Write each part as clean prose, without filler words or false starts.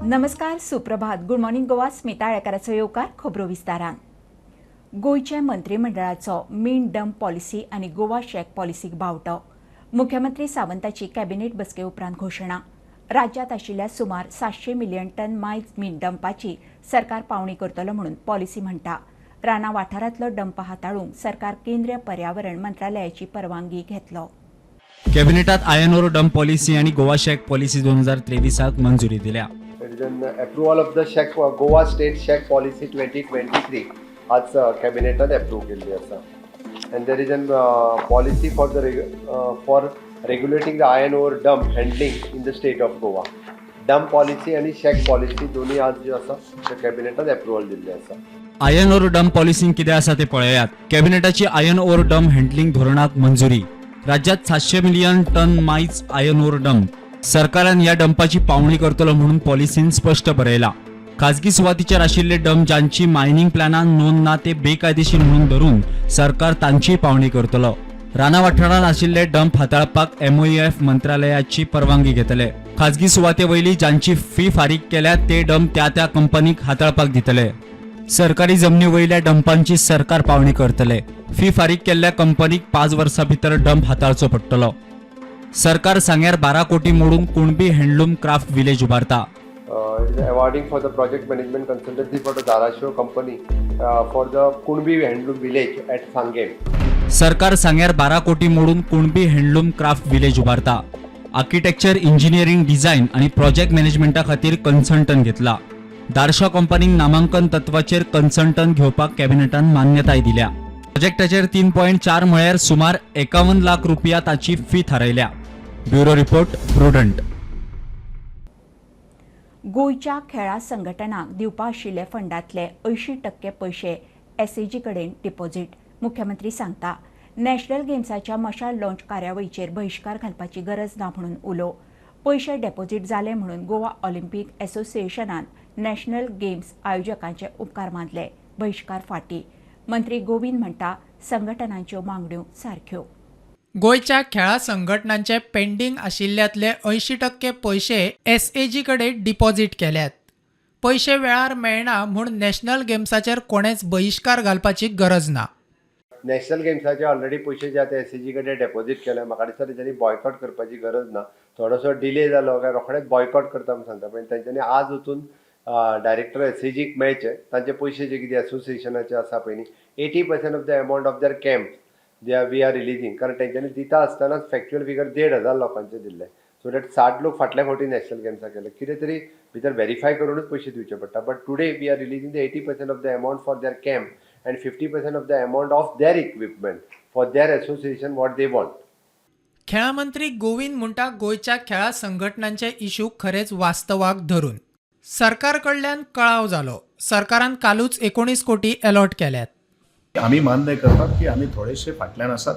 नमस्कार, सुप्रभात. Good morning Goa, Smita आळेकाराचो येवकार. खबरो विस्तारान. गोंयच्या मंत्रीमंडळाचो मीन डंप पॉलिसी आनी गोवा शॅक पॉलिसीक बावटो. मुख्यमंत्री सावंताची कॅबिनेट बसके उपरांत घोशणा. राज्यांत आशिल्ल्या सुमार 700 मिलियन टन मायज मीन डंपाची सरकार पावणी करतलो म्हणून पॉलिसी म्हणटा. राना वाठारांतलो डंप हाताळूंक सरकार केंद्रीय पर्यावरण मंत्रालयाची परवानगी घेतलो. कॅबिनेटात आयर्न ओर डंप पॉलिसी आणि गोवा शॅक पॉलिसी 2023 मंजुरी दिल्या. It is an approval of the shack, Goa State Shack Policy 2023 आज कॅबिनेटान अप्रूव केल्ली आसा and there is an policy for regulating the iron ore dump handling in the state of Goa. Dump policy आनी shack policy दोन्ही आज ज्यो आसा त्यो कॅबिनेटान approval दिल्ली आसा. आयर्न ओर डंप पॉलिसीन कितें आसा ते पळयात. कॅबिनेटाची आयर्न ओर डंप हँडलिंग धोरणाक मंजुरी. राज्यात 700 मिलियन टन मायज आयर्न ओर डंप. सरकारान ह्या डंपाची पावणी करतलो म्हणून पॉलिसीन स्पश्ट बरयला. खाजगी सुवातीचेर आशिल्ले डंप, ज्यांची मायनिंग प्लॅनान नोंद ना, ते बेकायदेशीर म्हणून धरून सरकार तांचीय पावणी करतलो. राना वाठारांत आशिल्ले डंप हाताळपाक एमओएफ मंत्रालयाची परवानगी घेतले. खाजगी सुवाते वयली ज्यांची फी फारीक केल्या ते डंप त्या त्या कंपनीक हाताळपाक दितले. सरकारी जमनी वयल्या डंपांची सरकार पावणी करतले. फी फारीक केल्ल्या कंपनीक 5 वर्सां भितर डंप हाताळचो पडटलो. सरकार सांग्यार 12 कोटी मोडून कुणबी हँडलूम क्राफ्ट विलेज उबारता. It is awarding for the project management consultancy for the Dharashiv company for the Kunbi Handloom Village at Sanguem. सरकार सांग्यार 12 कोटी मोडून कुणबी हँडलूम क्राफ्ट विलेज उबारता. आर्किटेक्चर, इंजिनिअरिंग डिझायन आणि प्रोजेक्ट मॅनेजमेंटा खातीर कन्सल्टंट घेतला. दारशा कंपनीक नामांकन तत्वाचेर कन्सल्टंट घेवपाक कॅबिनेटान मान्यताय दिल्या. प्रोजेक्टाचेर 3.4 म्हळ्यार सुमार 51 लाख रुपया ताची फी थारायल्या. Bureau report, prudent. गोंयच्या खेळां संघटनांक दिवपा आशिल्ले फंडांतले 80% पयशे एसएजी कडेन डिपॉझिट, मुख्यमंत्री सांगता. नॅशनल गेम्साच्या मशाल लॉन्च कार्यावळीचेर बहिश्कार घालपाची गरज ना म्हणून उलो. पयशे डेपॉझिट जाले म्हणून गोवा ऑलिम्पीक असोसिएशनान नॅशनल गेम्स आयोजकांचे उपकार मानले. बहिश्कार फाटी, मंत्री गोविंद म्हणटा, संघटनांच्यो मागण्यो सारक्यो. गोंयच्या खेळां संघटनांचे पेंडींग आशिल्ल्यांतले 80% पयशे एसएजी कडेन डिपॉझिट केल्यात. पयशे वेळार मेळना म्हूण नॅशनल गेम्साचेर कोणेच बहिश्कार घालपाची गरज ना. नॅशनल गेम्साचे ऑलरेडी पयशे जे आतां एसएजी कडेन डेपॉझिट केले. म्हाका दिसता तेंच्यांनी बॉयकॉट करपाची गरज ना. थोडोसो डिले जालो काय रोखडेच बॉयकॉट करता म्हूण सांगता, पण तेंच्यांनी आज वचून डायरेक्टर एसएजीक मेळचे. तांचे पयशे जे कितें एसोसिएशनाचे आसा पळय न्ही, 80% of the amount of their camp they are we are releasing, कारण तेंच्यांनी दिता आसतनाच फॅक्च्युअल फिगर 1500 लोकांचे दिल्ले, सो that 60 लोक फाटल्या फावटी नॅशनल गेम्साक गेले. कितें तरी भितर व्हेरीफाय करूनच पयशे दिवचे पडटा, but today we are releasing the 80% of the amount for their camp and 50% of the amount of their equipment for their association, what they want. खेळां मंत्री गोविंद म्हणटा, गोंयच्या खेळां संघटनांचे इशू खरेंच वास्तवाक धरून सरकार कडल्यान कळाव जालो. सरकारान कालूच 19 कोटी एलॉट केल्यात. आमी मान्य करतात की आमी थोडेशे फाटल्यान आसात,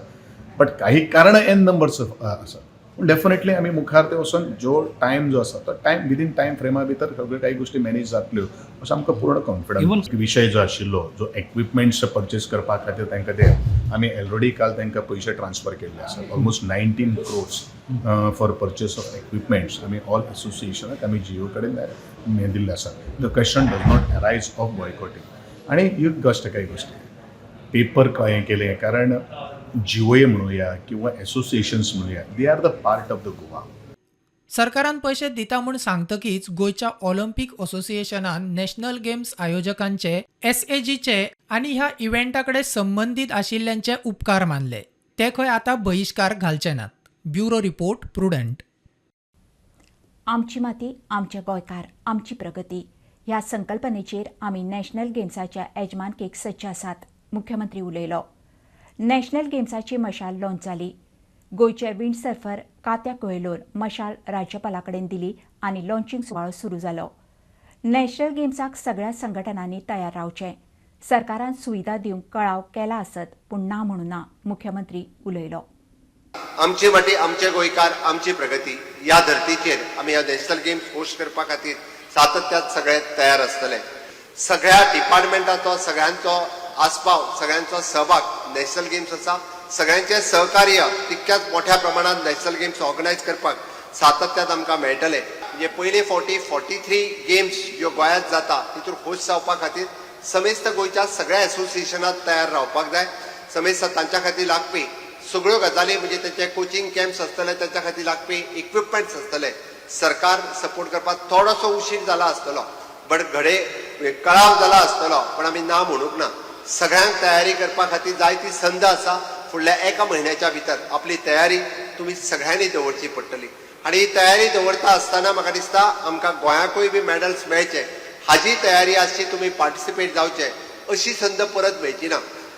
बट काही कारण एन नंबर्स आसात, पूण डेफिनेटली आमी मुखार ते वचून जो टायम जो आसा तो टायम विदीन टायम फ्रेमा भितर सगळ्यो काही गोश्टी मॅनेज जातल्यो असो आमकां पूर्ण कॉन्फिडन्स. विशय जो आशिल्लो, जो एक्विपमेंट्स परचेस करपा खातीर तांकां ते आमी ऑलरेडी काल तांकां पयशे ट्रान्सफर केल्ले आसात, almost 19 crores for purchase of equipments आमी ऑल एसोसिएशनाक आमी जियो कडेन हें दिल्ले आसा. The question does not arise of boycotting. आनी एक गोश्ट, काही गोश्टी पेपर हें केलें, कारण जिओए म्हणुया किंवा एसोसिएशन्स म्हणुया, they are the part of the Goa. सरकारान पयशे दिता म्हूण सांगतकीच गोंयच्या ऑलिम्पीक असोसिएशनान नॅशनल गेम्स आयोजकांचे, एसएजीचे आनी ह्या इव्हेंटा कडेन संबंदीत आशिल्ल्यांचे उपकार मानले. ते खंय आतां बहिश्कार घालचे नात. Bureau report, prudent. आमची माती, आमचे गोंयकार, आमची प्रगती ह्या संकल्पनेचेर आमी नॅशनल गेम्साच्या येजमानकेक सज्ज आसात, मुख्यमंत्री उलयलो. नॅशनल गेम्साची मशाल लॉन्च जाली. गोंयचे विंडसर्फर कात्या कोएलोन मशाल राज्यपाला कडेन दिली आनी लॉन्चिंग सुवाळो सुरू जालो. नॅशनल गेम्साक सगळ्या संघटनांनी तयार रावचें. सरकारान सुविधा दिवंक कळाव केला आसत, पूण ना म्हणूं ना, मुख्यमंत्री उलयलो. आमची माटी, आमचे गोंयकार, आमची प्रगती ह्या धर्तीचेर आमी ह्या नॅशनल गेम्स होस्ट करपा खातीर सातत्यात सगळे तयार आसतले. सगळ्या डिपार्टमेंटाचो, सगळ्यांचो आस्पाव, सगळ्यांचो सहभाग नॅशनल गेम्स आसा. सगळ्यांचें सहकार्य तितक्याच मोठ्या प्रमाणात नॅशनल गेम्स ऑर्गनायज करपाक सातत्यात आमकां मेळटलें. म्हणजे पयले फावटी 43 गेम्स ज्यो गोंयांत जाता तितून खोस जावपा खातीर समेस्त गोंयच्या सगळ्या एसोसिएशनात तयार रावपाक जाय. समेस्त तांच्या खातीर लागपी सगळ्यो गजाली, म्हणजे तेंचे कोचिंग कॅम्प्स आसतले, तांच्या खातीर लागपी इक्विपमेंट्स आसतले, सरकार सपोर्ट करपाक थोडोसो उशीर जाला आसतलो, बट घडये कळाव जाला आसतलो, पण आमी ना म्हणूंक ना. सगळ्यांक तयारी करपा खातीर जायती संद आसा. फुडल्या एका म्हयन्याच्या भितर आपली तयारी तुमी सगळ्यांनी दवरची पडटली आनी ही तयारी दवरता आसतना म्हाका दिसता आमकां गोंयाकूय बी मॅडल्स मेळचे हाजी तयारी आसची. तुमी पार्टिसिपेट जावचे, अशी संद परत मेळची ना,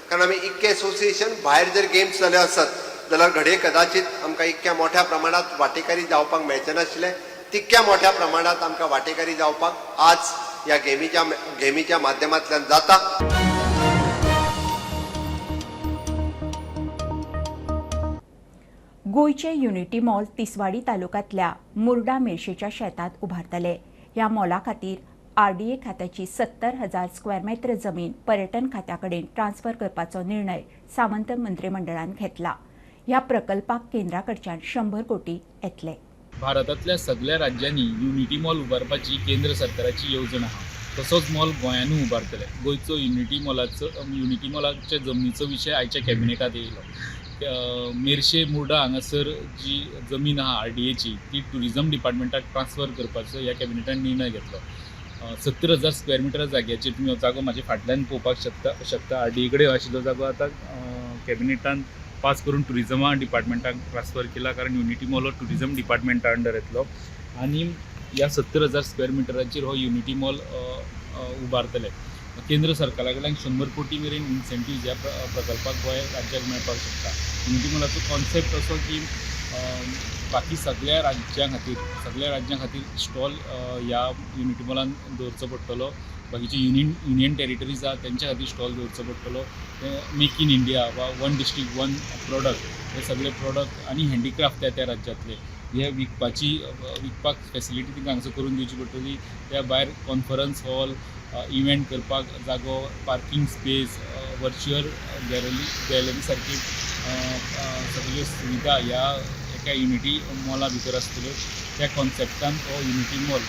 कारण आमी इतके एसोसिएशन भायर जर गेम्स जाले आसत जाल्यार घडये कदाचित आमकां इतक्या मोठ्या प्रमाणांत वांटेकारी जावपाक मेळचें नाशिल्लें. तितक्या मोठ्या प्रमाणांत आमकां वांटेकारी जावपाक आज ह्या गेमीच्या माध्यमांतल्यान जाता. गोंयचे युनिटी मॉल तिसवाडी तालुक्यांतल्या मुर्डा मेरशेच्या शेतांत उबारतले. ह्या मॉला खातीर आरडीए खात्याची 70,000 स्क्वेअर मेत्र जमीन पर्यटन खात्या कडेन ट्रान्सफर करपाचो निर्णय सावंत मंत्रिमंडळान घेतला. ह्या प्रकल्पाक केंद्रा कडच्यान 100 कोटी येतले. भारतांतल्या सगळ्या राज्यांनी युनिटी मॉल उबारपाची केंद्र सरकाराची येवजण आहा. तसोच मॉल गोंयानूय उबारतले. गोंयचो युनिटी मॉलाच्या जमनीचो विशय आयच्या कॅबिनेटात येयलो. मेरशे मुर्डा हांगासर जी जमीन आहा आरडीएची, ती ट्युरिजम डिपार्टमेंटाक ट्रान्सफर करपाचो ह्या कॅबिनेटान निर्णय घेतलो. 70,000 स्क्वेअर मिटर जाग्याचेर, तुमी हो जागो म्हाज्या फाटल्यान पळोवपाक शकता, आरडीए कडेन आशिल्लो जागो आतां कॅबिनेटान पास करून ट्युरिजमा डिपार्टमेंटाक ट्रान्सफर केला, कारण युनिटी मॉल हो ट्युरिजम डिपार्टमेंटा अंडर येतलो आनी ह्या 70,000 स्क्वेअर मिटराचेर हो युनिटी मॉल उबारतले. केंद्र सरकारा कडल्यान 100 कोटी मेरेन इन्सेंटीव ह्या प्रकल्पाक गोंय राज्याक मेळपाक शकता. युनिटी मॉलाचो कॉन्सेप्ट असो की बाकी सगळ्या राज्यां खातीर स्टॉल ह्या युनिटी मॉलान दवरचो पडटलो. बाकीचे युनियन टेरिटरीज आहा, तेंच्या खातीर स्टॉल दवरचो पडटलो. मेक इन इंडिया वा वन डिस्ट्रिक्ट वन प्रोडक्ट, हे सगळे प्रोडक्ट आनी हँडीक्राफ्ट त्या त्या राज्यांतले हे विकपाक फेसिलिटी तांकां हांगासर करून दिवची पडटली. त्या भायर कॉन्फरन्स हॉल, इव्हेंट करपाक जागो, पार्कींग स्पेस, वर्च्युअल गॅलरी सारकी सगल्यो सुविधा ह्या एका युनिटी मॉला भितर आसतल्यो. त्या कॉन्सेप्टान हो युनिटी मॉल,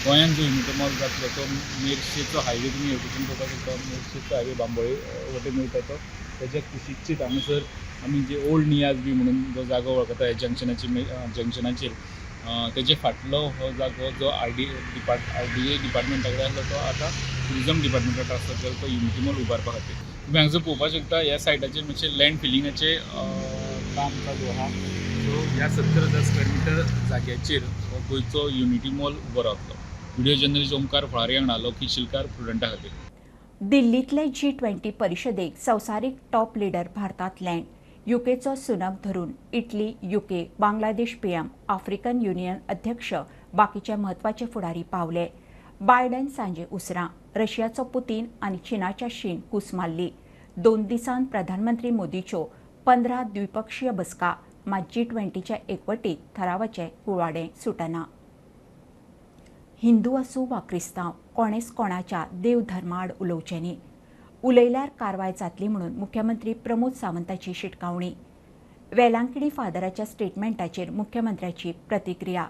गोंयांत जो युनिटी मॉल जातलो तो मेरशेचो हायवे तुमी हेवटेच्यान पळोवपाक शकता. मेरशेचो हायवे बांबोळे वटेन वयता तो तेज्या कुशीकचीच हांगासर आमी जे ओल्ड नियाज बी म्हणून जो जागो वळखता, जंक्शनाचेर तेजे फाटलो हो जागो जो आरडीए डिपार्टमेंटा कडेन आसलो, तो आतां ट्युरिजम डिपार्टमेंटा ट्रान्सफर केलो, तो युनिटी मॉल उबारपा खातीर. तुमी हांगासर पळोवपाक शकता, ह्या सायडाचेर मातशें लँड फिलिंगाचें काम चालू आहा. सो ह्या 70,000 स्क्वेअर मिटर जाग्याचेर हो गोंयचो युनिटी मॉल उबो रावतलो. व्हिडिओ जर्नलिस्ट ओमकार फळारी वांगडा लोकी शिलकार, प्रुडंटा खातीर. दिल्लींतले जी 20 परिशदेक संवसारीक टॉप लिडर भारतांत लँड. युकेचो सुनक धरून Italy, UK, Bangladesh PM, African union अध्यक्ष, बाकीचे म्हत्वाचे फुडारी पावले. बायडन सांजे उसरां. रशियाचो पुतीन आनी चीनाच्या शीन कूस मारली. 2 दिसांत प्रधानमंत्री मोदीच्यो 15 द्विपक्षीय बसका. मात जी 20च्या एकवटीत थरावाचें कुवाडें सुटना. हिंदू आसूं वा क्रिस्तांव, कोणेच कोणाच्या देव धर्माआड उलोवचें न्ही, उलयल्यार कारवाय जातली म्हणून मुख्यमंत्री प्रमोद सावंताची शिटकावणी. वेलांकिणी फादराच्या स्टेटमेंटाचेर मुख्यमंत्र्याची प्रतिक्रिया.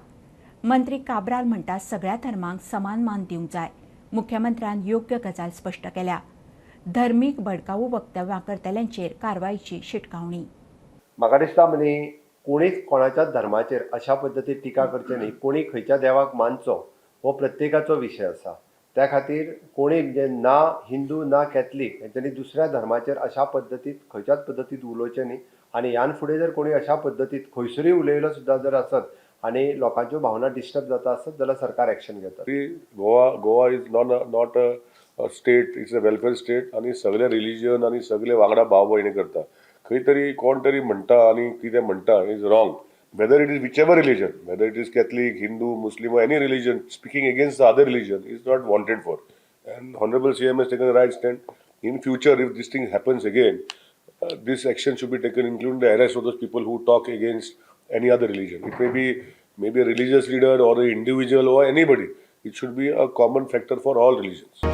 मंत्री काब्राल म्हणटा, सगळ्या धर्मांक समान मान दिवंक जाय. मुख्यमंत्र्यान योग्य गजाल स्पश्ट केल्या. धर्मीक भडकावू वक्तव्यां करतल्यांचेर कारवायेची शिटकावणी. म्हाका दिसता न्ही, कोणीच कोणाच्याच धर्माचेर अशा पद्दतीन टिका करचे न्ही. कोणी खंयच्या देवाक मानचो हो प्रत्येकाचो विशय आसा. त्या खातीर कोणी म्हणजे ना हिंदू ना कॅथलीक हेंच्यांनी दुसऱ्या धर्माचेर अशा पद्दतीन खंयच्याच पद्दतीन उलोवचें न्ही. आनी ह्यान फुडें जर कोणी अशा पद्दतीन खंयसरूय उलयलो सुद्दां जर आसत आनी लोकांच्यो भावना डिस्टर्ब जाता आसत जाल्यार सरकार एक्शन घेता. Goa is not a state, it's a welfare state आनी सगळे रिलिजन आनी सगळे वांगडा भाव भयणी करता. खंय तरी कोण तरी म्हणटा आनी कितें म्हणटा is wrong, whether it is whichever religion, whether it is Catholic, Hindu, Muslim or any religion, speaking against the other religion is not wanted for. And Honorable CM has taken the right stand. In future, if this thing happens again, this action should be taken, including the arrest of those people who talk against any other religion. It may be maybe a religious leader or an individual or anybody. It should be a common factor for all religions.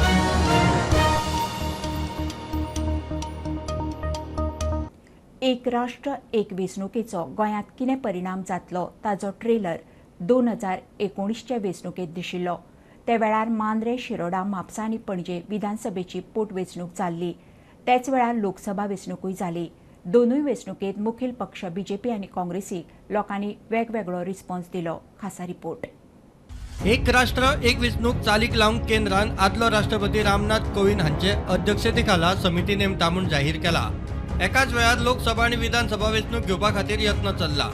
एक राष्ट्र एक वेंचणुकेचो गोंयांत कितें परिणाम जातलो ताजो trailer 2019चे वेंचणुकेंत दिशिल्लो. ते वेळार मांद्रे, शिरोडा, म्हापसा आनी पणजे विधानसभेची पोटवेंचणूक जाल्ली. त्याच वेळार लोकसभा वेंचणुकूय जाली. दोनूय वेंचणुकेंत मुखेल पक्ष बीजेपी आनी काँग्रेसीक लोकांनी वेगवेगळो रिस्पॉन्स दिलो. खासा रिपोर्ट. एक राष्ट्र एक वेंचणूक चालीक लावंक केंद्रान आदलो राष्ट्रपती रामनाथ कोविंद हांचे अध्यक्षतेखाला समिती नेमता म्हूण जाहीर केला. एकाच वेळार लोकसभा आनी विधानसभा वेंचणूक घेवपा खातीर यत्न चल्ला.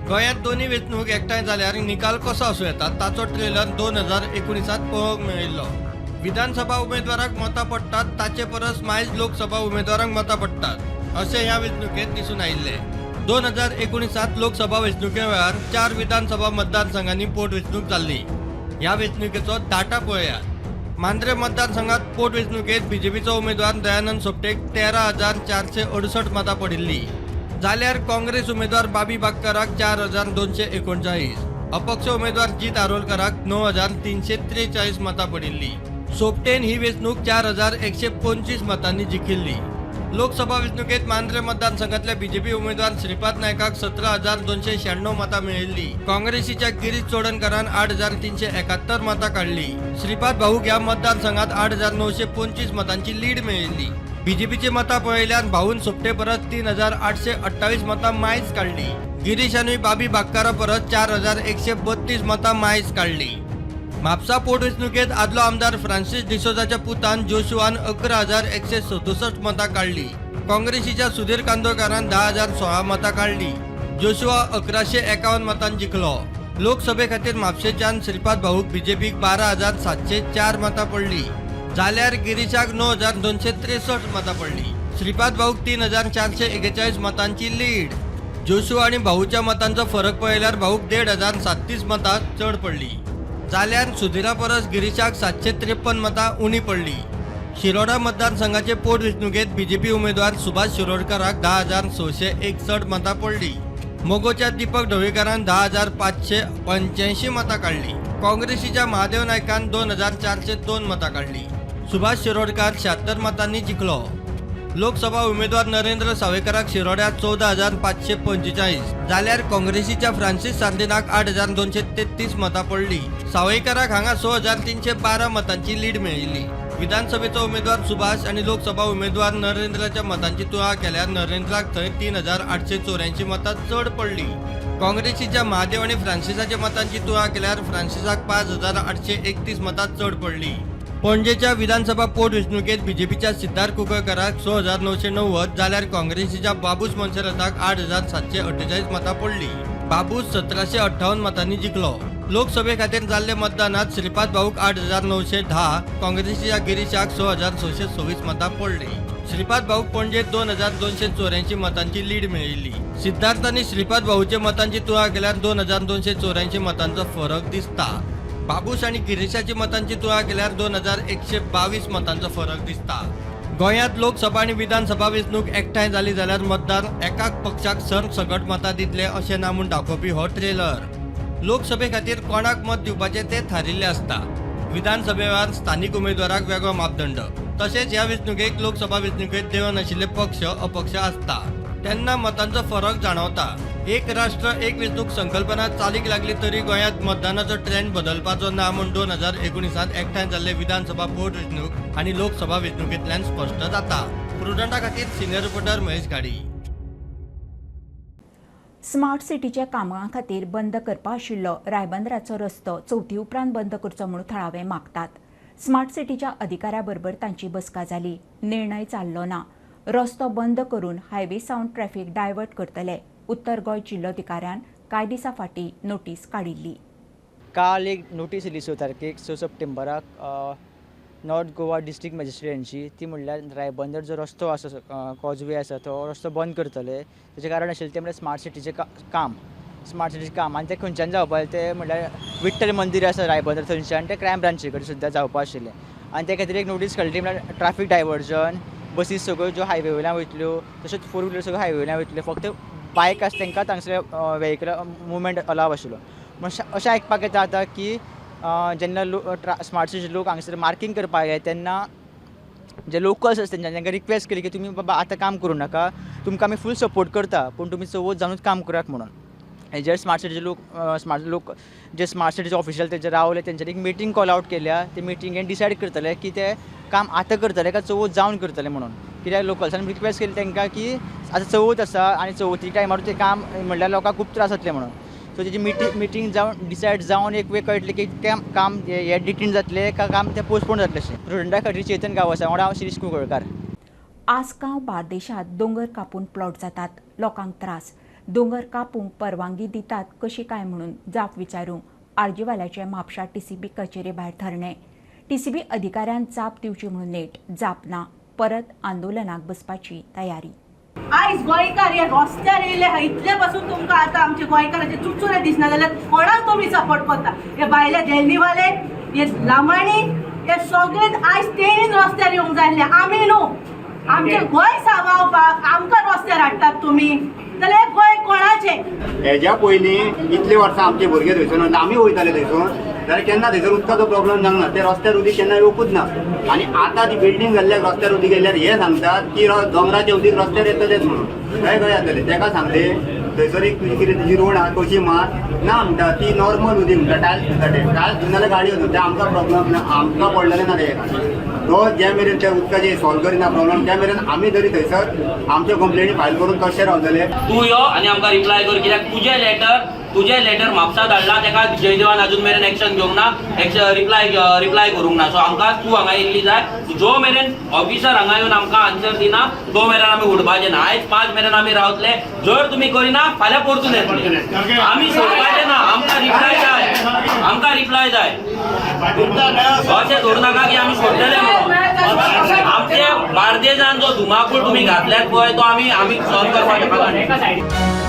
गोंयांत दोनूय वेंचणूक एकठांय जाल्यार निकाल कसो आसूं येता ताचो ट्रेलर 2019 पळोवंक मेळिल्लो. विधानसभा उमेदवाराक मतां पडटात ताचे परस मायज लोकसभा उमेदवारांक मतां पडटात अशें ह्या वेंचणुकेंत दिसून आयिल्लें. 2019 लोकसभा वेंचणुके वेळार 4 विधानसभा मतदारसंघांनी पोटवेंचणूक जाल्ली. ह्या वेंचणुकेचो डाटा पळयात. मांद्रे मतदारसंघात पोटवेंचणुकेत बीजेपीचो उमेदवार दयानंद सोपटेक 13,468 मतां पडिल्ली, जाल्यार काँग्रेस उमेदवार बाबी बागकाराक 4,239, अपक्ष उमेदवार जीत आरोलकराक 9,343 मतां पडिल्ली. सोपटेन ही वेंचणूक 4,125 मतांनी जिखिल्ली. लोकसभा वेंचणुकेत मांद्रे मतदारसंघातल्या बीजेपी उमेदवार श्रीपाद नायकाक 17,296 मतां मेळिल्ली. काँग्रेसीच्या गिरीश चोडणकारान 8,371 मतां काडली. श्रीपाद भाऊक ह्या मतदारसंघात 8,925 मतांची लीड मेळिल्ली. बीजेपीची मतां पळयल्यार भाऊन सोपटे परस 3,828 मतां मायज काडली. गिरीशानूय बाबी बागकारा परस 4,132 मतां मायज काडली. म्हापसा पोटवेंचणुकेत आदलो आमदार फ्रांसीस डिसोजाच्या पुतान जोशुआन 11,167 मतां काडली. काँग्रेसीच्या सुधीर कांदोळकारान 10,016 मतां काडली. जोशुआ 1,151 मतां जिखलो. लोकसभे खातीर म्हापशेच्यान श्रीपाद भाऊक बीजेपीक 12,704 मतां पडली, जाल्यार गिरीशाक 9,263 मतां पडली. श्रीपाद भाऊक 3,441 मतांची लीड. जोशुआ आनी भाऊच्या मतांचो फरक पळयल्यार भाऊक 1,537 मतां चड पडली, जाल्यार सुधीरा परस गिरीशाक 753 मतां उणी पडली. शिरोडा मतदारसंघाचे पोटवेंचणुकेत बीजेपी उमेदवार सुभाष शिरोडकराक 10,661 मतां पडली. मगोच्या दीपक ढवळीकारान 10,585 मतां काडली. काँग्रेसीच्या महादेव नायकान 2,402 मतां काडली. सुभाष शिरोडकार 76 मतांनी जिखलो. लोकसभा उमेदवार नरेंद्र सावयकाराक शिरोड्यात 14,545, जाल्यार काँग्रेसीच्या फ्रांसीस सार्दिनाक 8,233 मतां पडली. सावयकाराक हांगा 6,312 मतांची लीड मेळिल्ली. विधानसभेचो उमेदवार सुभाष आनी लोकसभा उमेदवार नरेंद्राच्या मतांची तुळा केल्यार नरेंद्राक थंय 3,884 मतां चड पडली. काँग्रेसीच्या महादेव आनी फ्रांसिसाच्या मतांची तुळा केल्यार फ्रांसिसाक 5,831 मतां चड पडली. पणजेच्या विधानसभा पोटवेंचणुकेत बीजेपीच्या सिद्धार्थ कुंकळकराक 6,990, जाल्यार काँग्रेसीच्या बाबूश मोन्सेराताक 8,748 मतां पडली. बाबूश 1,758 मतांनी जिखलो. लोकसभे खातीर जाल्ले मतदानात श्रीपाद भाऊक 8,910, काँग्रेसीच्या गिरीशाक 6,626 मतां पडली. श्रीपाद भाऊक पणजेत 2,284 मतांची लीड मेळिल्ली. सिद्धार्थ आनी श्रीपाद भाऊच्या मतांची तुळा केल्यार 2,284 मतांचो फरक दिसता. बाबूश आनी गिरीशाची मतांची तुळा केल्यार 2,122 मतांचो फरक दिसता. गोंयांत लोकसभा आनी विधानसभा वेंचणूक एकठांय जाली जाल्यार मतदार एकाच पक्षाक सरसकट मतां दितले अशें ना म्हूण दाखोवपी हो ट्रेलर. लोकसभे खातीर कोणाक मत दिवपाचें तें थारिल्लें आसता. विधानसभे वेळार स्थानीक उमेदवाराक वेगळो मापदंड. तशेंच ह्या वेंचणुकेक लोकसभा वेंचणुकेंत देंवनाशिल्ले पक्ष अपक्ष आसता तेन्ना मतांचो फरक जाणवता. एक राष्ट्र एक वेंचणूक संकल्पना चालीक लागली तरी गोंयांत मतदानाचो ट्रेंड बदलपाचो ना म्हूण 2019 एकठांय जाल्ले विधानसभा पोटवेंचणूक आनी लोकसभा वेंचणुकेंतल्यान स्पश्ट जाता. प्रुडंटा खातीर senior reporter Mahesh Ghadi. Smart सिटीच्या कामां खातीर बंद करपा आशिल्लो रायबंदराचो रस्तो चवथी उपरांत बंद करचो म्हूण थळावे मागतात. स्मार्ट सिटीच्या अधिकाऱ्या बरोबर तांची बसका जाली. निर्णय जाल्लो ना. रस्तो बंद करून हायवे सावन ट्रॅफिक डायवर्ट करतले. उत्तर गोंय जिल्लोधिकाऱ्यान कांय दिसां फाटीं नोटीस काडिल्ली. काल एक नोटीस येयली 6 तारखेक 6 सप्टेंबराक नॉर्थ गोवा डिस्ट्रिक्ट मॅजिस्ट्रेटांची. ती म्हणल्यार रायबंदर जो रस्तो आसा, कॉजवे आसा, तो रस्तो बंद करतले. तेचें कारण आशिल्लें तें म्हणल्यार स्मार्ट सिटीचें काम. स्मार्ट सिटीचें काम आनी तें खंयच्यान जावपा तें म्हणल्यार विठ्ठल मंदीर आसा रायबंदर थंयच्यान तें क्रायम ब्रांची कडेन सुद्दां जावपा आशिल्लें. आनी ते खातीर एक नोटीस काडली म्हणल्यार ट्राफीक डायवर्जन, बसीस सगळ्यो ज्यो हायवे वयल्यान वयतल्यो तशेंच फोर व्हिलर सगळ्यो हायवे वयल्यान वयतल्यो, फक्त बायक आसा तांकां तांगसले व्हेकल मुवमेंट अलाव आशिल्लो. अशें आयकपाक येता आतां की जेन्ना स्मार्ट सिटी लोक हांगसर मार्कींग करपाक येता तेन्ना जे लोकल्स आसा तेंच्यांनी तांकां रिक्वेस्ट केली की तुमी बाबा आतां काम करूं नाका, तुमकां आमी फूल सपोर्ट करता, पूण तुमी चवथ जावनूच काम करात म्हणून. हेजेर स्मार्ट सिटीचे लोक स्मार्ट लोक जे स्मार्ट सिटीचे ऑफिशियल तेजे रावले तेंच्यांनी एक मिटींग कॉल आवट केल्या. ते मिटिंगेन डिसायड करतले की ते काम आतां करतले काय चवथ जावन करतले म्हणून. कित्याक लोकल्सान रिक्वेस्ट केली तांकां की आतां चवथ आसा आनी चवथी टायमार तें काम म्हणल्यार लोकांक खूब त्रास जातले म्हणून. सो तेजी मिटींग जावन डिसायड जावन एक वेळ कळटलें की तें काम हे डेटीन जातलें काय काम तें पोस्टपोन जातलें अशें. प्रुडंटा खातीर चेतन गांवस वांगडा हांव शिरीष कुंकळकार. आसगांव बार्देशांत दोंगर कापून प्लॉट जातात, लोकांक त्रास. दोंगर कापूंक परवानगी दितात कशी काय म्हणून जाप विचारूंक आरजीवाल्याचे म्हापशा टीसीबी कचेरे भायर धरणें. टीसीबी अधिकाऱ्यान जाप दिवची म्हणून नेट, जाप ना, परत आंदोलनाक बसपाची तयारी. आयज गोंयकार हे रस्त्यार येयले आहा, इतले पासून तुमकां आतां आमचे गोंयकाराचे चुचुरे दिसना जाल्यार कोणाक तुमी सपोर्ट करता? हे भायले देल्लीवाले, हे लामाणी, हे सगळे आयज तेणीन रस्त्यार येवंक जाय आसले, आमी न्हू. आमचें गोंय सांबाळपाक आमकां रस्त्यार हाडटात तुमी, जाल्यार गोंय कोणाचें? हेज्या पयलीं इतलीं वर्सां आमचे भुरगे थंयसर आमी वयताले थंयसून, जाल्यार केन्ना थंयसर उदकाचो प्रॉब्लम जावंक ना, ते रस्त्यार उदीक केन्ना येवपूच ना. आनी आतां ती बिल्डींग जाल्ल्याक रस्त्यार उदीक येयल्यार हे सांगतात की दोंगराचें उदीक रस्त्यार येतलेच म्हणून, खंय खंय जातलें. तेका सांगले थंयसर एक तुजी कितें तुजी रोड आहा कशी मार ना म्हणटा, ती नॉर्मल उदीक म्हणटा, टायल्स म्हणटा, ते टायल्स दिवन जाल्यार गाडी वचून ते आमकां प्रॉब्लम ना, आमकां पडलेलें ना ते खातीर. तो ज्या मेरेन त्या उदकाचे सॉल्व करिना प्रॉब्लम त्या मेरेन आमी तरी थंयसर आमच्यो कंप्लेनी फायल करून कशें रावतले. तूं यो आनी आमकां रिप्लाय कर, कित्याक तुजें लेटर म्हापसा धाडला तेका जयदेवान अजून मेरेन एक्शन घेवंक ना, रिप्लाय करूंक ना. सो आमकां तूं हांगा येयल्ली जाय, जो मेरेन ऑफिसर हांगा येवन आमकां आन्सर दिना तो मेरेन आमी उडपाचे ना. आयज 5 मेरेन आमी रावतले, जर तुमी करिना फाल्यां परतून येतले. आमी सोडपाचे ना, आमकां रिप्लाय जाय, आमकां रिप्लाय जाय. अशें धरूं नाका की आमी सोडटले म्हणून. आमचे बार्देजान जो धुमाकूळ तुमी घातल्यात पळय तो आमी आमी सहन करपाक शकना.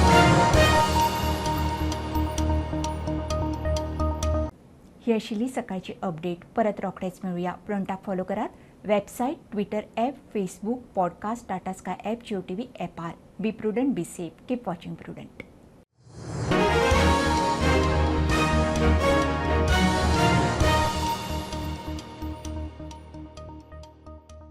ही आशिल्ली सकाळची अपडेट. परत रोखडेच मेळुया. प्रणटाक फॉलो करात website, Twitter app, Facebook, podcast, Tata Sky app, Jio TV ॲपार. Be prudent, be safe, keep watching Prudent.